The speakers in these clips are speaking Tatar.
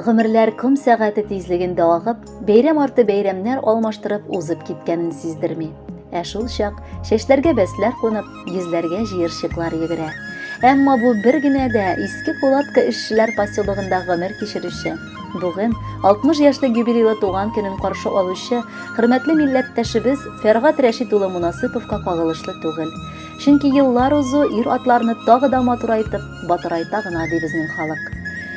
Гомерләр ком сәгате тизлегендә агып, бәйрәм арты бәйрәмнәр алмаштырып узып киткәнен сиздерми. Ә шул чак чәчләргә бәсләр кунып, йөзләргә җыерчыклар йөгерә. Әмма бу бер генә дә Иске Кулатка эшчеләр поселогында гомер кичерүче, бүген 60 яшьлек юбилейлы туган көнен каршы алучы хөрмәтле милләттәшебез Фәргать Рәшит улы Мунасыповка кагылышлы түгел. Чөнки еллар узу ир-атларны тагы да матурайтып, батырайта гына, ди безнең халык.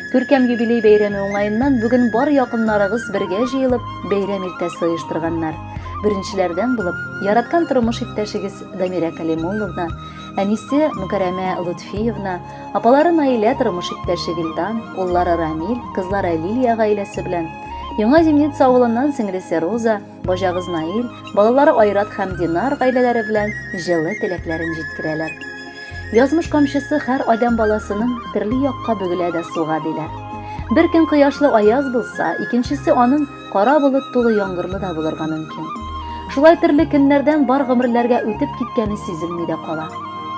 Күркәм юбилей бәйрәме уңаеннан бүген бар якыннарыгыз бергә җыелып, бәйрәм иртәсе оештырганнар. Беренчеләрдән булып, яраткан тормыш иптәшегез Дамирә Калимулловна, әнисе Мөкәрәмә Лотфиевна, апалары Наилә тормыш иптәше Вилдан, уллары Рамил, кызлары Лилия гаиләсе белән, Яңа Зимница авылыннан сеңлесе Роза, Баҗагыз Наил, балалары Айрат һәм Динар гаиләләре белән җылы теләкләрен җиткерәләр. Язмыш камчысы һәр адәм баласының төрле якка бөгелә дә суга, диләр. Бер көн кояшлы аяз булса, икенчесе аның кара болыт тулы яңгырлы да булырга мөмкин. Шулай төрле көннәрдән бар гомерләргә үтеп киткәне сизелми дә кала.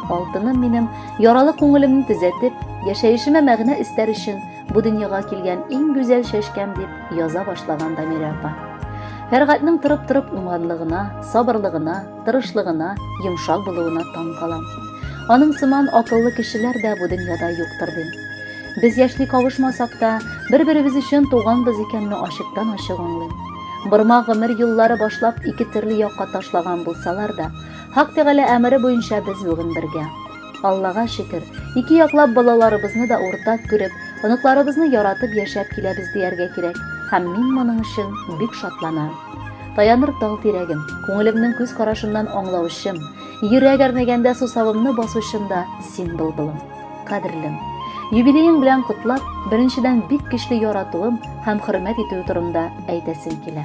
Алтыным минем, яралы күңелемне төзәтеп, яшәешемә мәгънә өстәр өчен Бу дөньяга килгән иң гүзәл чәчкәм дип яза башлаган Дамирә апа. Фәргатьнең торып-торып уңганлыгына, сабырлыгына, тырышлыгына, йомшак булуына таң калам. Аның сыман акыллы кешеләр дә бу дөньяда юктыр дим. Без яшьли кавышмасак та, бер-беребез өчен туганбыз икәнне ачыктан-ачык аңлыйм. Борма гомер юллары башлап ике төрле якка ташлаган булсалар да, Хак Тәгалә әмере буенча без бүген бергә. Аллага шөкер, ике яклап балаларыбызны да уртак күреп, оныкларыбызны яратып яшәп киләбез дияргә кирәк һәм мин моның өчен бик шатланам. Таяныр тал тирәгем, күңелемнең күз карашыннан аңлаучым, йөрәк әрнегәндә сусавымны басучым да син, былбылым. Кадерлем. Юбилеең белән котлап, беренчедән бик көчле яратуым һәм хөрмәт итүе турында әйтәсем килә.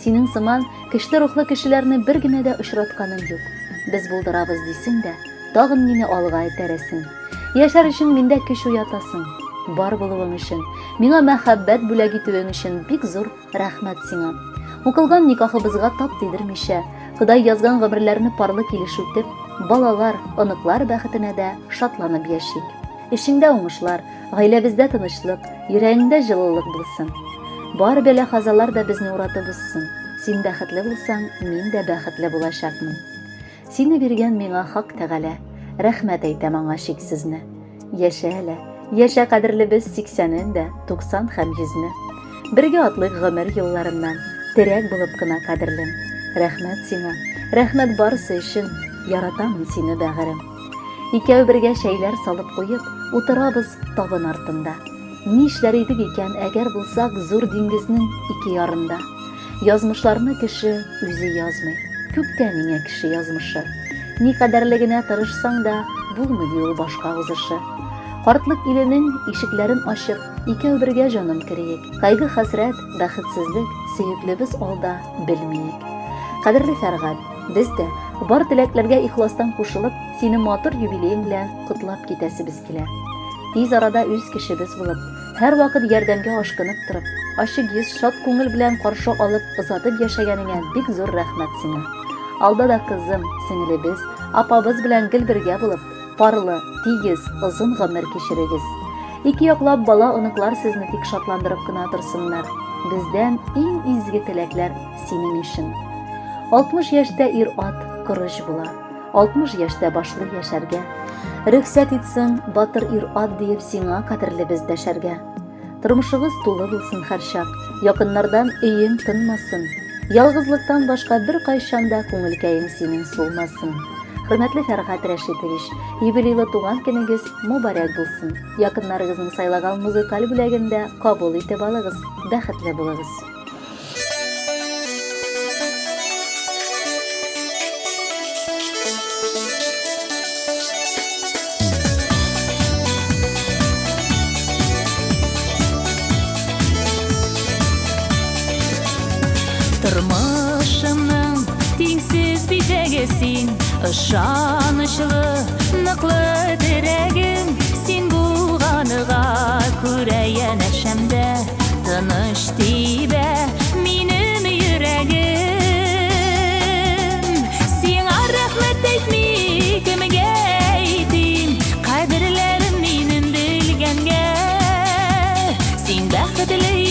Синең сыман көчле рухлы кешеләрне бер генә дә очратканым юк. Без булдырабыз дисең дә, тагын мине алга этәрәсең. Яшәр өчен миндә көч уятасың. Бар булуың өчен, миңа мәхәббәт бүләк итүең өчен бик зур рәхмәт сиңа. Укылган никахыбызга тап тидермичә, Ходай язган гомерләрне парлы килеш үтеп, балалар, оныклар бәхетенә дә шатланып яшик. Эшеңдә уңышлар, гаиләбездә тынычлык, йөрәгеңдә җылылык булсын. Бар бәла-казалар да безне уратып узсын. Син бәхетле булсаң, мин дә бәхетле булачакмын. Сине биргән миңа Хак Тәгалә, рәхмәт әйтәм аңа чиксезне. Яшә әле, яшә кадерлебез сиксәнен дә, 90 һәм йөзне. Бергә атлыйк гомер юлларыннан, терәк булып кына кадерлем. Рәхмәт сиңа, рәхмәт барысы өчен, яратамын сине, бәгырем. Икәү бергә чәйләр салып куеп, утырабыз табын артында. Нишләр идек икән, әгәр булсак зур диңгезнең ике ярында? Язмышларны кеше үзе язмый, күктән иңә кеше язмышы. Никадәрле генә тырышсаң да, булмый ди ул башка узышы. Картлык иленең ишекләрен ачып, икәү бергә җаным кериек. Кайгы-хәсрәт, бәхетсезлек, сөеклебез алда белмиек. Кадерле Фәргать, без дә, бар теләкләргә ихластан кушылып, сине матур юбилеең белән котлап китәсебез килә. Тиз арада үз кешебез булып, һәрвакыт ярдәмгә ашкынып торып, ачык йөз, шат күңел белән каршы алып, озатып яшәгәнеңә бик зур рәхмәт сиңа. Алда да кызым, сеңелебез, апабыз белән гел бергә булып, парлы, тигез, озын гомер кичерегез. Ике яклап бала-оныклар сезне тик шатландырып кына торсыннар. Бездән иң изге теләкләр синең өчен. 60 яшьтә ир-ат корыч була. 60 яшьтә башлый яшәргә. Рөхсәт итсәң, батыр ир-ат диеп сиңа кадерлебез дәшәргә. Тормышыгыз тулы булсын һәрчак, якыннардан өең тынмасын. Ялгызлыктан башка беркайчан да күңелкәең синең сулмасын. Хөрмәтле Фәргать Рәшитович, юбилейлы туган көнегез мөбарәк булсын. Якыннарыгызның сайлаган музыкаль бүләген дә кабул итеп алыгыз, бәхетле булыгыз. Тормышымның тиңсез бизәге син, ышанычлы, ныклы терәгем, син булганыга күрә янәшәмдә. Тыныч тибә минем йөрәгем. Сиңа рәхмәт әйтми кемгә әйтим, кадерләрем минем белгәнгә. Син бәхетле.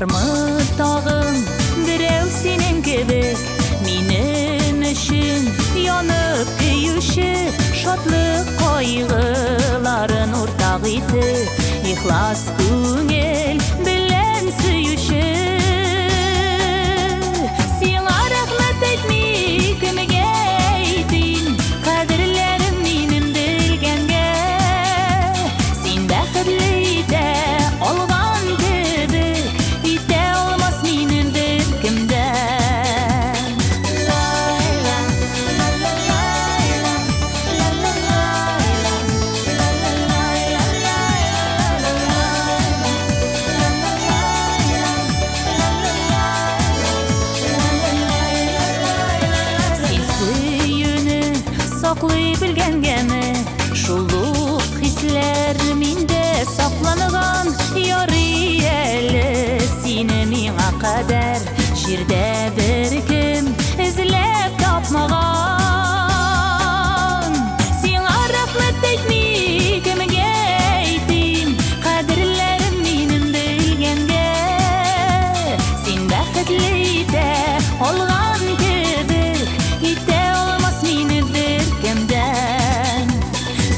Бармы тагын берәү синең кебек минем өчен янып көюче, шатлык кайгыларын уртак итеп, ихлас күңел белән сөюче? Сиңа рәхмәт әйтми кемгә әйтим, кадерләрем минем белгәнгә. Син бәхетле итә алган кебек, итә алмас мине беркем дә. Син сөюне саклый белгәнгәме, шул ук хисләр миндә сакланган. Ярый әле сине миңа кадәр җирдә беркем эзләп тапмаган. Сиңа рәхмәт әйтми кемгә әйтим, кадерләрем минем белгәнгә. Син бәхетле итә алган кебек, итә алмас мине беркем дә.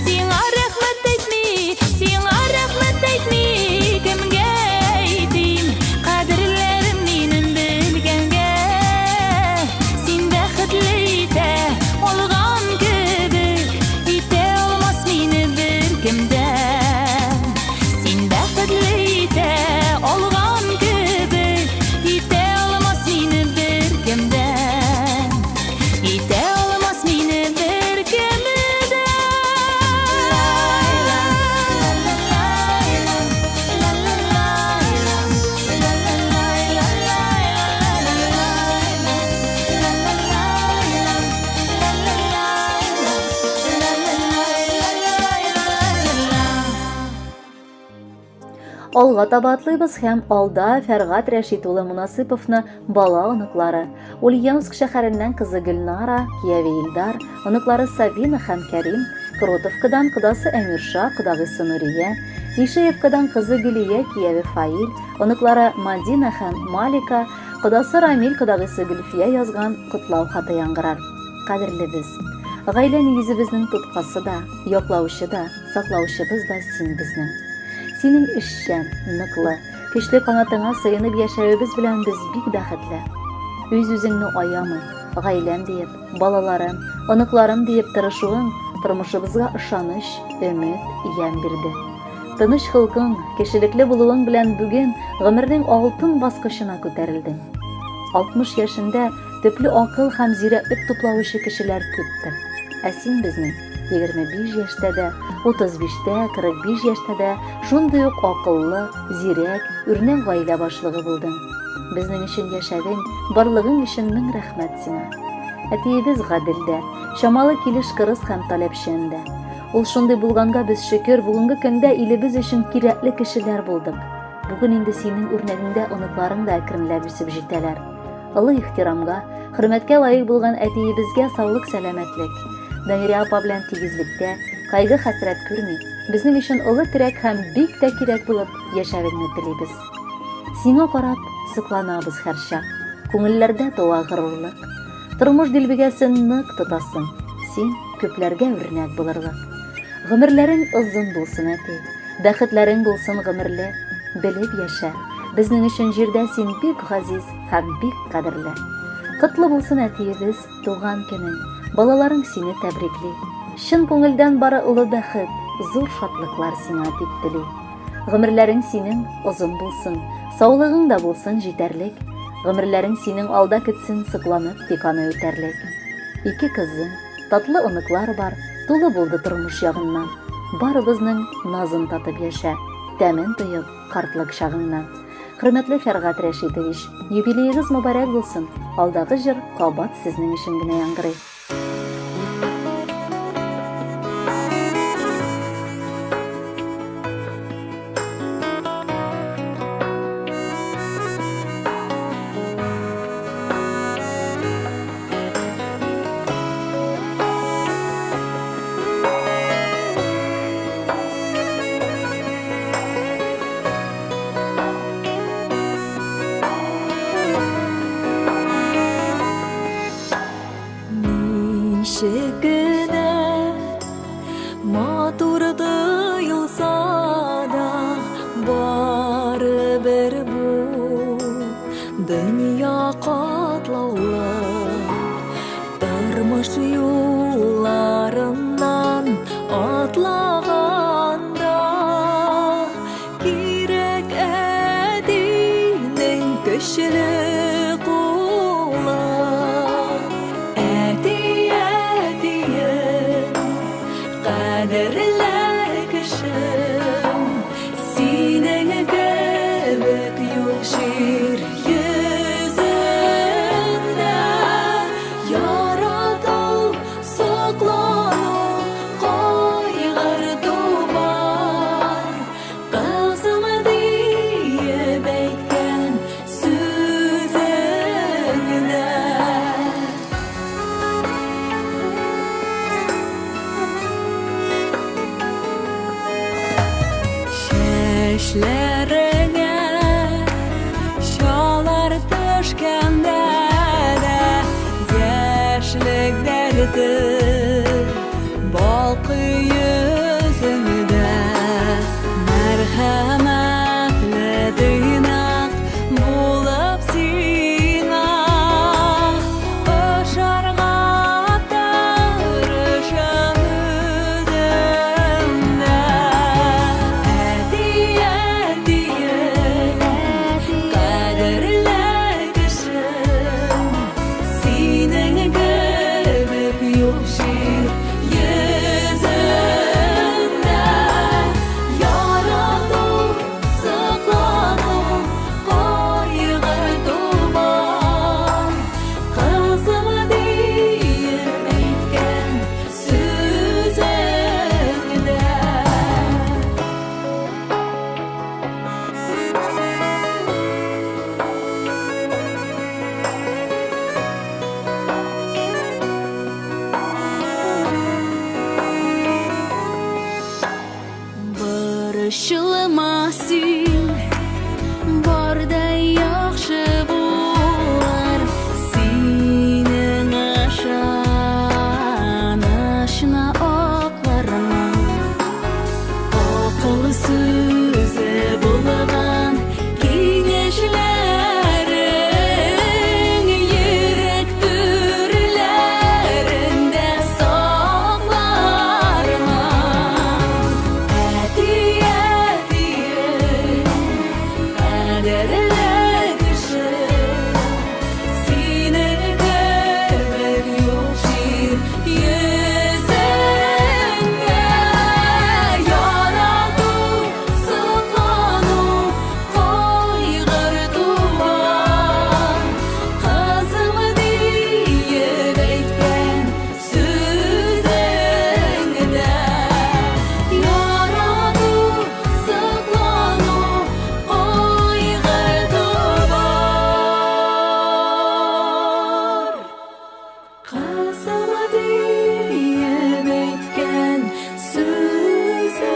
Сиңа рәхмәт әйтми, сиңа рәхмәт әйтми кемгә әйтим, кадерләрем минем белгәнгә. Син бәхетле итә алган кебек, итә алмас мине беркем дә. Син бәхетле итә алган кебек, итә алмас мине беркем дә. Итә алмас мине беркем дә. Алга таба атлыйбыз һәм алда Фәргать Рәшит улы Мунасыповны бала оныклары, Ульяновск шәһәреннән кызы Гөлнара, кияве Илдар, оныклары Сабина һәм Кәрим, Кротовкадан кодасы Әмирша, кодагыйсы Нурия, Ишеевкадан кызы Гөлия, кияве Фаил, оныклары Мадина һәм Малика, кодасы Рамил, кодагыйсы Гөлфия язган котлау хаты яңгырар. Кадерлебез! Гаилә нигезебезнең тоткасы да, яклаучы да, саклаучыбыз да син безнең. Синең эшчән, ныклы, көчле канатыңа сыенып яшәвебез белән без бик бәхетле. Үз-үзеңне аямый, гаиләм диеп, балаларым, оныкларым диеп тырышуың тормышыбызга ышаныч, өмет, ямь бирде. Тыныч холкың, кешелекле булуың белән бүген гомернең алтын баскычына күтәрелдең. 60 яшендә төпле акыл һәм зирәклек туплаучы кешеләр күптер. Ә син безнең 25 яшьтә дә, 35тә, 45 яшьтә дә шундый ук акыллы, зирәк, үрнәк гаилә башлыгы булдың. Безнең өчен яшәвең, барлыгың өчен мең рәхмәт сиңа. Әтиебез гадел дә, чамалы килеш кырыс һәм таләпчән дә. Ул шундый булганга без шөкер, бүгенге көндә илебез өчен кирәкле кешеләр булдык. Бүген инде синең үрнәгеңдә оныкларың да әкренләп үсеп җитәләр. Олы ихтирамга, хөрмәткә лаек булган әтиебезгә саулык-сәламәтлек. Дамирә апа белән тигезлектә, кайгы-хәсрәт күрми, безнең өчен олы терәк һәм бик тә кирәк булып яшәвеңне телибез. Сиңа карап сокланабыз һәрчак, күңелләрдә туа горурлык. Тормыш дилбегәсен нык тотасың, син күпләргә үрнәк булырлык. Гомерләрең озын булсын, әти, бәхетләрең булсын гомерле. Белеп яшә, безнең өчен җирдә син бик газиз һәм бик кадерле. Котлы булсын, әтиебез, туган көнең, балаларың сине тәбрикли. Чын күңелдән бары олы бәхет, зур шатлыклар сиңа дип тели. Гомерләрең синең озын булсын, саулыгың да булсын җитәрлек. Гомерләрең синең алда көтсен сокланып тик аны үтәрлек. Ике кызың, татлы оныклар бар, тулы булды тормыш ягыннан. Барыбызның назын татып яшә, тәмен тоеп картлык чагыңнан. Хөрмәтле Фәргать Рәшитович, юбилеегыз мөбарәк булсын. Алдагы җыр кабат сезнең өчен генә яңгырый. Чәчләреңә чалар төшкәндә дә яшьлек дәрте балкый йөзеңдә. Мәрхәмәтле тыйнак булып сиңа ошарга тырышам үзем дә. Әти, әтием, кадерле кешем, синең кебек юк җир йөзендә. Ярату, соклану, кайгырту бар. Кызым диеп әйткән сүзеңдә. Борчылма син, бар да яхшы булыр. Синең ышанычны аклармын. Акыл сүзе булган киңәшләрең йөрәк түрләрендә саклармын. Әти, әтием, кадерле кешем, синең кебек юк җир йөзендә. Ярату, соклану, кайгырту бар. Кызым диеп әйткән сүзеңдә. Ярату, соклану, кайгырту бар. Кызым диеп әйткән сүзеңдә.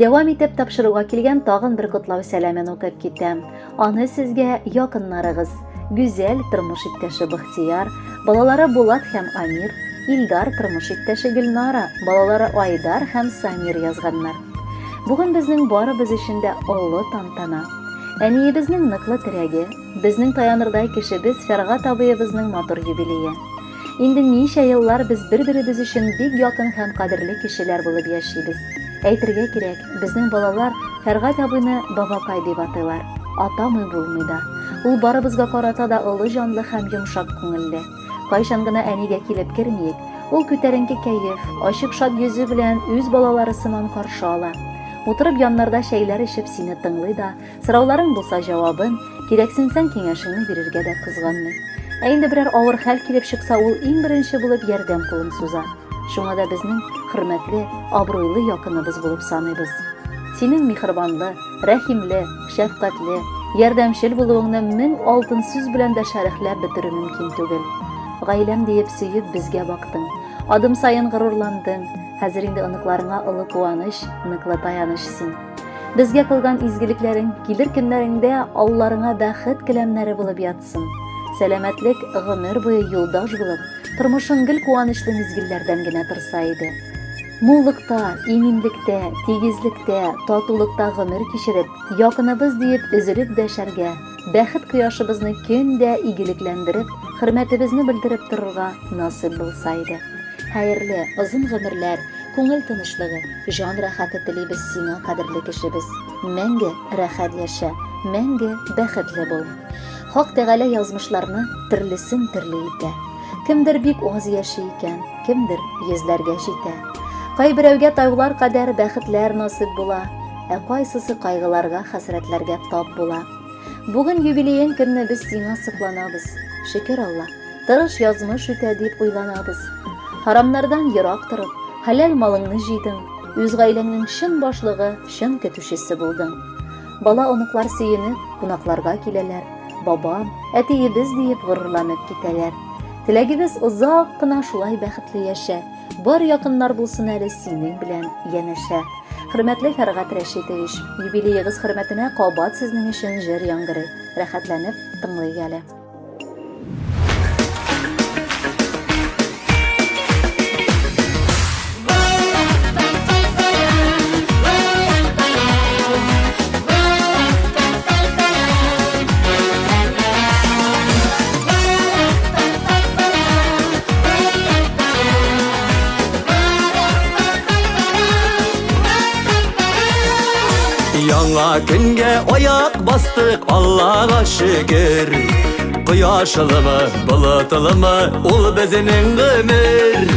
Дәвам итеп тапшыруга килгән тагын бер котлау сәламен укып китәм. Аны сезгә якыннарыгыз, Гүзәл тормыш иптәше Бахтияр, балалары Булат һәм Амир, Илдар тормыш иптәше Гөлнара, балалары Айдар һәм Самир язганнар. Бүген безнең барыбыз өчен дә олы тантана. Әниебезнең ныклы терәге, безнең таянырдай кешебез Фәргать абыебызның матур юбилее. Инде ничә еллар без бер-беребез өчен бик якын һәм кадерле кешеләр булып яшибез. Әйтергә кирәк, безнең балалар Фәргать абыйны бабакай дип атыйлар. Атамый булмый да. Ул барыбызга карата да олы җанлы һәм йомшак күңелле. Кайчан гына әнигә килеп кермиек, ул күтәренке кәеф, ачык шат йөзе белән үз балалары сыман каршы ала. Утырып яннарда чәйләр эчеп сине тыңлый да, Сорауларың булса җавабын, кирәксенсәң киңәшеңне бирергә дә кызганмый. Ә инде берәр авыр хәл килеп чыкса, ул иң беренче булып ярдәм кулын суза. Шуңа да безнең хөрмәтле, абруйлы якыныбыз булып саныйбыз. Синең михербанлы, рәхимле, шәфкатьле, ярдәмчел булуыңны мең алтын сүз белән дә шәрехләп бетерү мөмкин түгел. Гаиләм диеп сөеп безгә бактың. Адым саен горурландың. Хәзер инде оныкларыңа олы куаныч, ныклы таяныч син. Безгә кылган изгелекләрең килер көннәреңдә алларыңа бәхет келәмнәре булып ятсын. Сәламәтлек гомер буе юлдаш булып, тормышың гел куанычлы мизгелләрдән генә торса иде. Муллыкта, иминлектә, тигезлектә, татулыкта гомер кичереп, якыныбыз диеп өзелеп дәшәргә, бәхет кояшыбызны көн дә игелекләндереп, хөрмәтебезне белдереп торырга насыйп булса иде. Хәерле, озын гомерләр, Күңел тынычлыгы, җан рәхәте телибез сиңа, кадерле кешебез. Мәңге рәхәт яшә, мәңге бәхетле бул. Хак Тәгалә язмышларны төрлесен төрле итә. Кемдер бик аз яши икән, кемдер йөзләргә җитә. Кайберәүгә таулар кадәр бәхетләр насыйп була, ә кайсысы кайгыларга, хәсрәтләргә тап була. Бүген юбилеең көнне без сиңа сокланабыз. Шөкер Алла, тырыш язмыш үтә дип уйланабыз. Харамнардан ерак торып, хәләл малыңны җыйдың, үз гаиләңнең чын башлыгы, чын көтүчесе булдың. Бала-оныклар сөенеп, кунакларга киләләр, бабам, әтиебез диеп горурланып китәләр. Теләгебез озак кына шулай бәхетле яшә. Бар якыннар булсын әле синең белән янәшә. Хөрмәтле Фәргать Рәшитович, юбилеегыз хөрмәтенә кабат сезнең өчен җыр яңгырый. Рәхәтләнеп тыңлыйк әле. Яңа көнгә аяк бастык, Аллага шөкер. Кояшлымы, болытлымы, ул безнең гомер.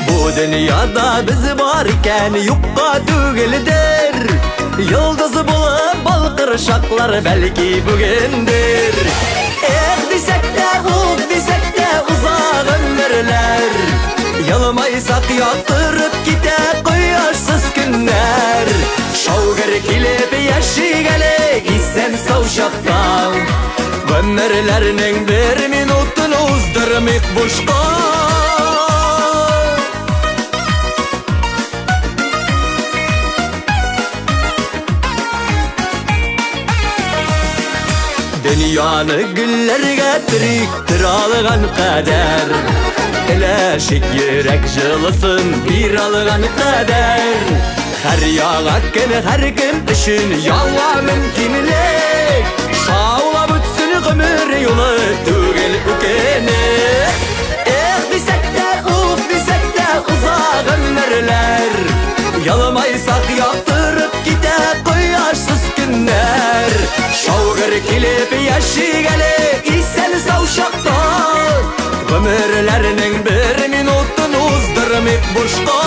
Бу дөньяда без бар икән, юкка түгелдер. Йолдыз булып балкыр чаклар бәлки бүгендер. Эх дисәк тә, ух дисәк тә уза гомерләр. Елмайсак яктырып китә кояшсыз көннәр. Шаугыр килеп яшик әле исән сау чакта. Гомерләрнең бер минутын уздырмыйк бушка. Дөньяны гөлләргә төрик, төр алган кадәр. Теләшик йөрәк җылысын бир алган кадәр. Һәр яңа көн һәр кем өчен яңа мөмкинлек. Шаулап үтсен гомер юлы түгел үкенеп. Эх дисәк тә, уф дисәк тә уза гомерләр. Елмайсак яктырып китә кояшсыз көннәр. Шаугыр килеп яшик әле исән сау чакта. Гомерләрнең бер минутын уздырмыйк бушка.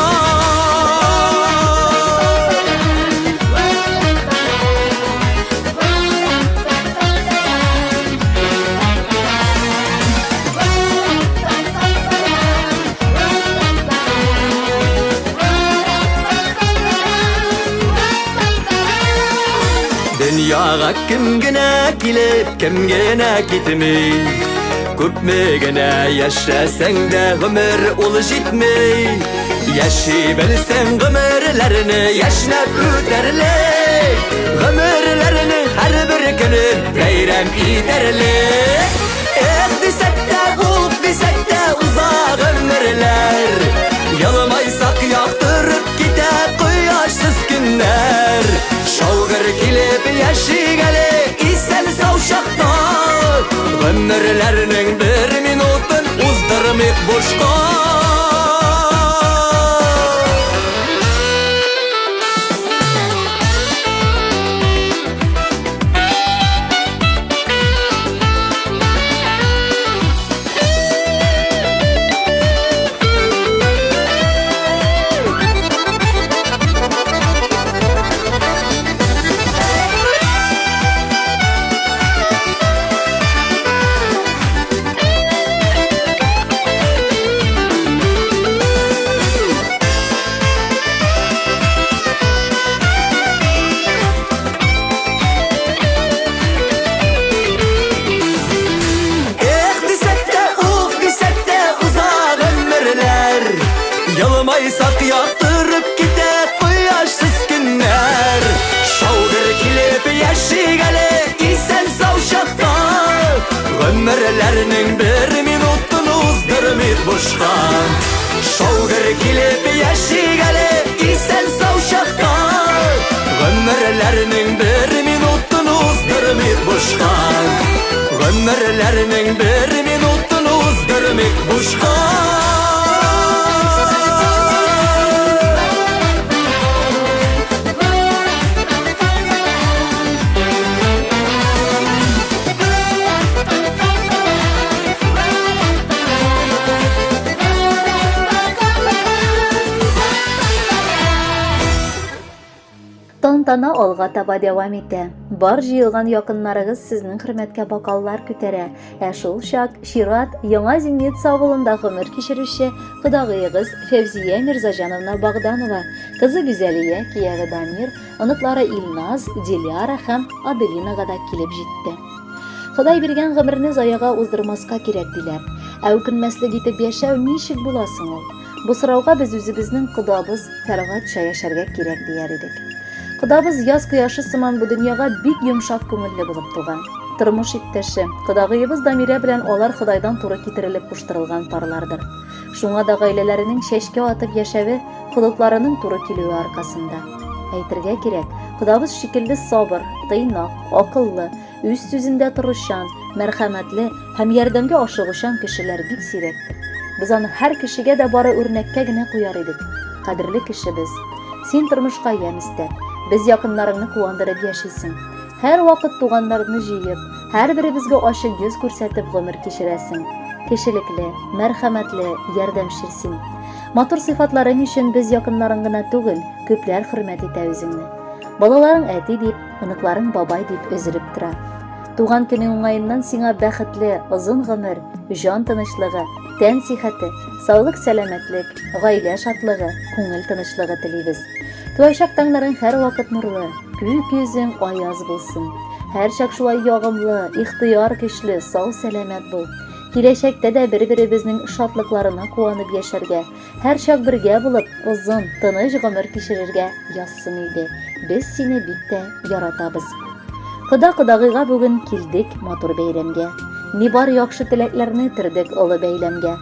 Дөньяга кем генә килеп, кем генә китми. Күпме генә яшәсәң дә гомер ул җитми. Яши белсәң гомерләрне яшьнәп үтәрлек. Гомерләрнең һәрбер көне бәйрәм итәрлек. Эх дисәк тә, уф дисәк тә уза гомерләр. Елмайсак яктырып китә кояшсыз көннәр. Шаугыр килеп яшик әле исән сау чакта. Гомерләрнең бер минутын уздырмыйк бушка. Эх дисәк тә, уф дисәк тә уза гомерләр. Елмайсак яктырып китә кояшсыз көннәр. Шаугыр килеп яшик әле исән сау чакта. Гомерләрнең бер минутын уздырмыйк бушка. Шаугыр килеп яшик әле исән сау чакта. Гомерләрнең бер минутын уздырмыйк бушка. Гомерләрнең бер минутын уздырмыйк бушка. Тантана алга таба дәвам итә. Бар җыелган якыннарыгыз сезнең хөрмәткә бокаллар күтәрә. Ә шул чак чират Яңа Зимница авылында гомер кичерүче кодагыегыз Фәүзия Мирзаҗановна Богданова, кызы Гүзәлия, кияве Дамир, оныклары Илназ, Диляра һәм Аделинага да килеп җитте. Ходай биргән гомерне заяга уздырмаска кирәк, диләр. Ә үкенмәслек итеп яшәү ничек була соң ул? Бу сорауга без үзебезнең кодабыз Фәргатча яшәргә кирәк дияр идек. Кодабыз яз кояшы сыман бу дөньяга бик йомшак күңелле булып туган. Тормыш иптәше, кодагыебыз Дамирә белән алар Ходайдан туры китерелеп куштырылган парлардыр. Шуңа да гаиләләренең чәчкә атып яшәве холыкларының туры килүе аркасында. Әйтергә кирәк, кодабыз шикелле сабыр, тыйнак, акыллы, үз сүзендә торучан, мәрхәмәтле һәм ярдәмгә ашыгучан кешеләр бик сирәктер. Без аны һәр кешегә дә бары үрнәккә генә куяр идек. Кадерле кешебез, син тормышка ямь өстәп, без якыннарыңны куандырып яшисең. Һәрвакыт туганнарны җыеп, һәрберебезгә ачык йөз күрсәтеп гомер кичерәсең. Кешелекле, мәрхәмәтле, ярдәмчел син. Матур сыйфатларың өчен без якыннарың гына түгел, күпләр хөрмәт итә үзеңне. Балаларың әти дип, оныкларың бабай дип өзелеп тора. Туган көнең уңаеннан сиңа бәхетле, озын гомер, җан тынычлыгы, тән сихәте, саулык-сәламәтлек, гаилә шатлыгы, күңел тынычлыгы телибез. Туачак таңнарың һәрвакыт нурлы, күк йөзең аяз булсын. Һәрчак шулай ягымлы, ихтыяр көчле, сау-сәламәт бул. Киләчәктә дә бер-беребезнең шатлыкларына куанып яшәргә, һәрчак бергә булып, озын, тыныч гомер кичерергә язсын иде. Без сине бик тә яратабыз. Кода-кодагыйга бүген килдек матур бәйрәмгә. Ни бар яхшы теләкләрне төрдек олы бәйләмгә.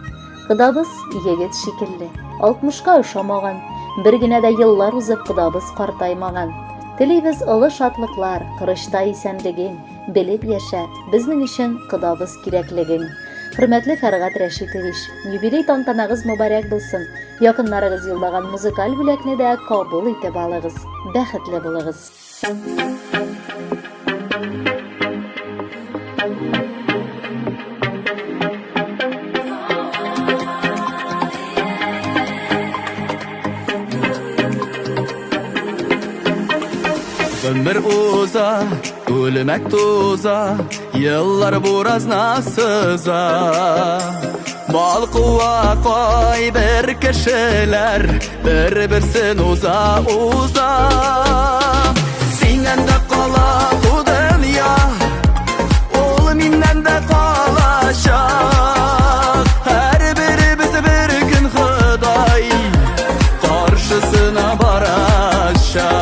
Кодабыз егет шикелле, алтмышка ошамаган, бер генә дә еллар узып кодабыз картаймаган. Телибез олы шатлыклар, корычта исәнлегең, белеп яшә, безнең өчен кодабыз кирәклегең. Хөрмәтле Фәргать Рәшитович, юбилей тантанагыз мөбарәк булсын. Якыннарыгыз юллаган музыкаль бүләкне дә кабул итеп алыгыз. Бәхетле булыгыз. Гомер уза, үлмәк туза, еллар буразна сыза. Мал куа кайбер кешеләр, Бер-берсен уза, уза. Синнән дә кала бу дөнья, Ул миннән дә калачак. Һәрберебез бер көн Ходай каршысына барачак.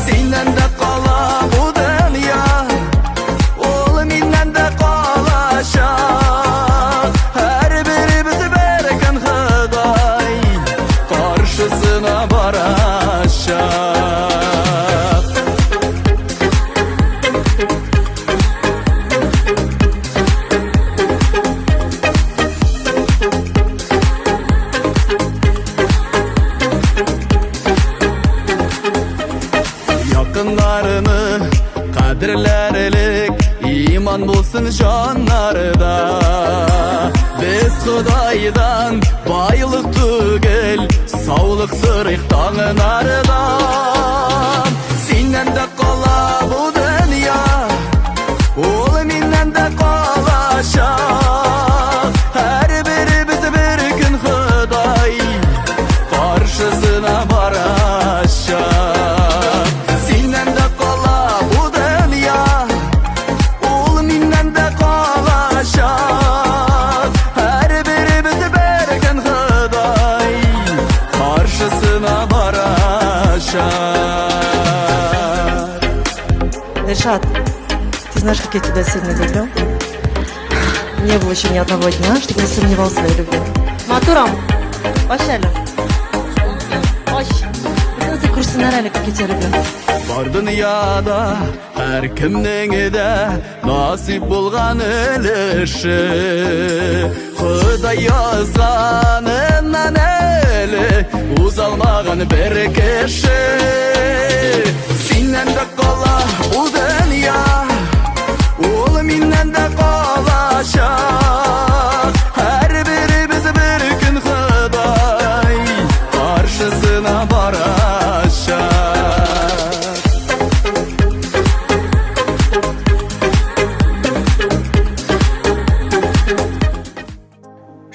Синнән дә кала бу дөнья, Ул миннән дә калачак. Һәрберебез бер көн Ходай каршысына барачак. Якыннарны кадерләр элек, иман булсын җаннарда. Без Ходайдан байлык түгел, саулык сорыйк таңнарда. Синнән дә кала бу дөнья, ул миннән дә калачак. Һәрберебез бер көн Ходай каршысына барачак. Синнән дә кала бу дөнья, ул миннән дә калачак. Һәрберебез бер көн Ходай каршысына барачак. Ришат, ты знаешь, как я тебя сильно люблю? Не было еще ни одного дня, чтобы не сомневался в своей любви. Матурам, ач әле. Ач. Бөтенесе күрсеннәр әле, как я тебя люблю. Бар дөньяда һәркемнең дә насыйп булган өлеше. Ходай язганыннан әле узалмаган бер кеше. Синнән дә кала бу дөнья, ул миннән дә калачак. Һәрберебез бер көн Ходай каршысына барачак.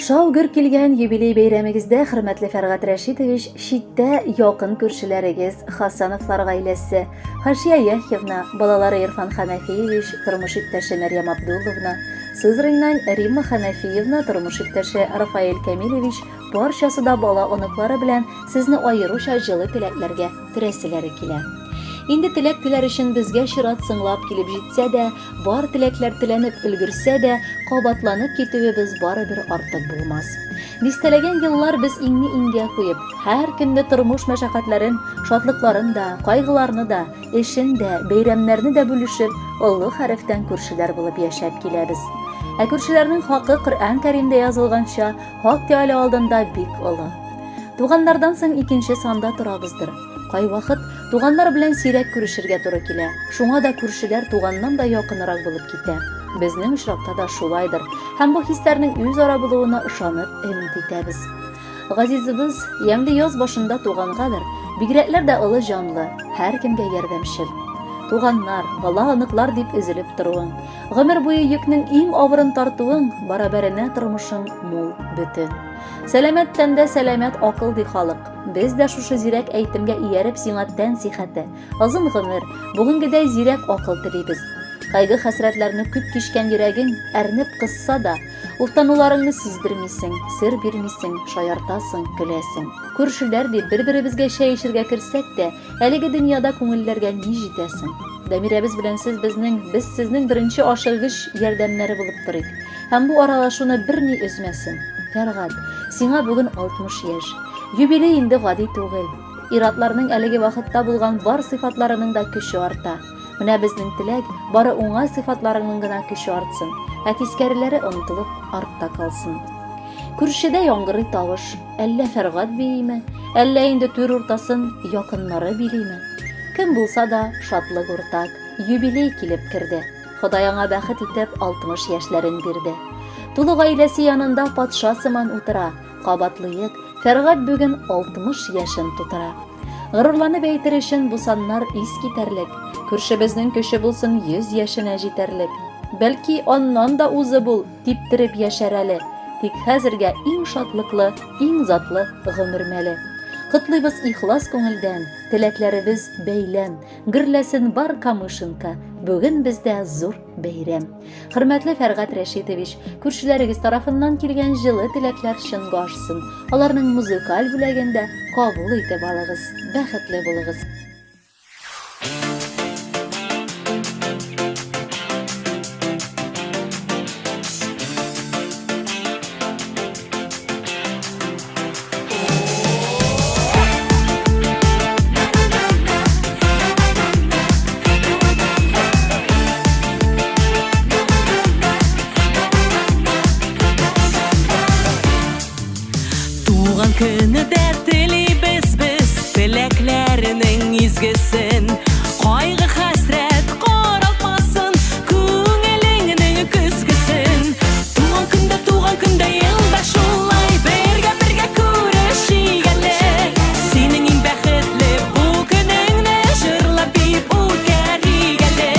Шау-гөр килгән юбилей бәйрәмегездә, хөрмәтле Фәргать Рәшитович, читтә якын күршеләрегез Хасановлар гаиләсе, Хашия Яхьевна, балалары Ирфан Ханафиевич, тормыш иптәше Мәрьям Абдулловна, Сызраньнан Римма Ханафиевна тормыш иптәше Рафаэль Камилевич барчасы да бала-оныклары белән сезне аеруча җылы теләкләргә төрәселәре килә. Инде теләк теләр өчен безгә чират соңлап килеп җитсә дә, бар теләкләр теләнеп өлгерсә дә, кабатланып китүебез барыбер артык булмас. Дистәләгән еллар без иңне иңгә куеп, һәр көнне тормыш мәшәкатьләрен, шатлыкларын да, кайгыларны да, эшен дә, бәйрәмнәрне дә бүлешеп, олы хәрефтән күршеләр булып яшәп киләбез. Ә күршеләрнең хакы Коръән Кәримдә язылганча, Хак Тәгалә алдында бик олы. Туганнардан соң икенче санда торабыздыр. Кайвакыт туганнар белән сирәк күрешергә туры килә. Шуңа да күршеләр туганнан да якынрак булып китә. Безнең очракта да шулайдыр. Һәм бу хисләрнең үзара булуына ышанып, өмет итәбез. Газизыбыз, ямьле яз башында тугангадыр, бигрәкләр дә олы җанлы, һәркемгә ярдәмчел. Туганнар, бала-оныклар дип өзелеп торуың, гомер буе йөкнең иң авырын тартуың барабәренә тормышың мул, бөтен. Сәламәт тәндә сәламәт акыл ди халык. Без дә шушы зирәк әйтемгә ияреп сиңа тән сихәте, озын гомер, бүгенгедәй зирәк акыл телибез. Кайгы-хәсрәтләрне күп кичкән йөрәгең әрнеп кысса да, Уфтануларыңны сиздермисең, сер бирмисең, шаяртасың, көләсең. Күршеләр дип, бер-беребезгә чәй эчергә керсәк тә, әлеге дөньяда күңелләргә ни җитә соң? Дамирәбез белән сез безнең, без сезнең беренче ашыгыч ярдәмнәре булып торыйк. Һәм бу аралашуны берни өзмәсен. Фәргать, сиңа бүген 60 яшь. Юбилей инде гади түгел. Ир-атларның әлеге вакытта булган бар сыйфатларының да көче арта. Менә безнең теләк, бары уңай сыйфатларыңның гына көче артсын, ә тискәреләре онытылып, артта калсын. Күршедә яңгырый тавыш, әллә Фәргать бииме, әллә инде түр уртасын якыннары билиме? Кем булса да, шатлык уртак, юбилей килеп керде. Ходай аңа бәхет итеп 60 яшьләрен бирде. Тулы гаиләсе янында патша сыман утыра, Кабатлыйк, Фәргать бүген 60 яшен тутыра. Горурланып әйтер өчен бу саннар ис китәрлек. Күршебезнең көче булсын 100 яшенә җитәрлек. Бәлки, аннан да узып ул типтереп яшәр әле. Тик хәзергә иң шатлыклы, иң затлы гомер мәле. Котлыйбыз ихлас күңелдән, теләкләребез бәйләм. Гөрләсен бар Камышинка, бүген бездә зур бәйрәм. Хөрмәтле Фәргать Рәшитович, күршеләрегез тарафыннан килгән җылы теләкләр чынга ашсын. Аларның музыкаль бүләген дә кабул итеп алыгыз. Бәхетле булыгыз. Туган көне дә телибез без теләкләренең изгесен. Кайгы хәсрәт каралтмасын күңелеңнең көзгесен. Туган көндә, туган көндә елда шулай бергә бергә күрешик әле. Синең иң бәхетле бу көнеңне җырлап биеп үткәрик әле.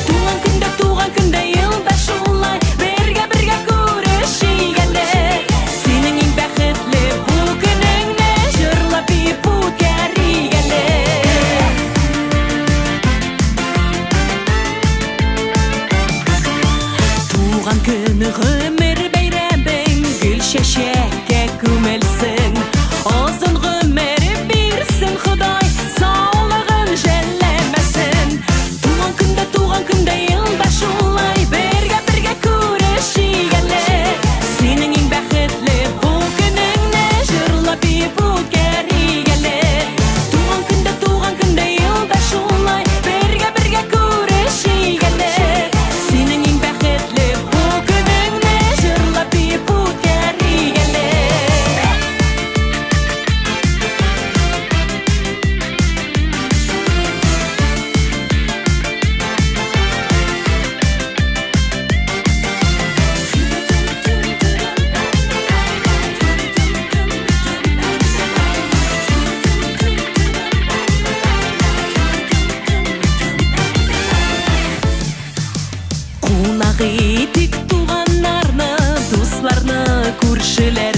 Туган көндә, туган көндә елда шулай бергә бергә күрешик әле. Синең иң бәхетле бу көнеңне җырлап биеп үткәрик әле. Туган көн гомер бәйрәмең гөл чәчәккә күмелсен. Озын гомер бирсен Ходай, саулыгын жәлләмәсен. Туган көндә, туган көндә елда шулай бергә бергә күрешик әле. Синең иң бәхетле бу көнеңне җырлап биеп үткәрик әле. Туган көндә, туган көндә елда шулай бергә бергә күрешик әле. Синең иң бәхетле бу көнеңне җырлап биеп үткәрик әле. Кунак итик туганнарны, дусларны, күршеләрне.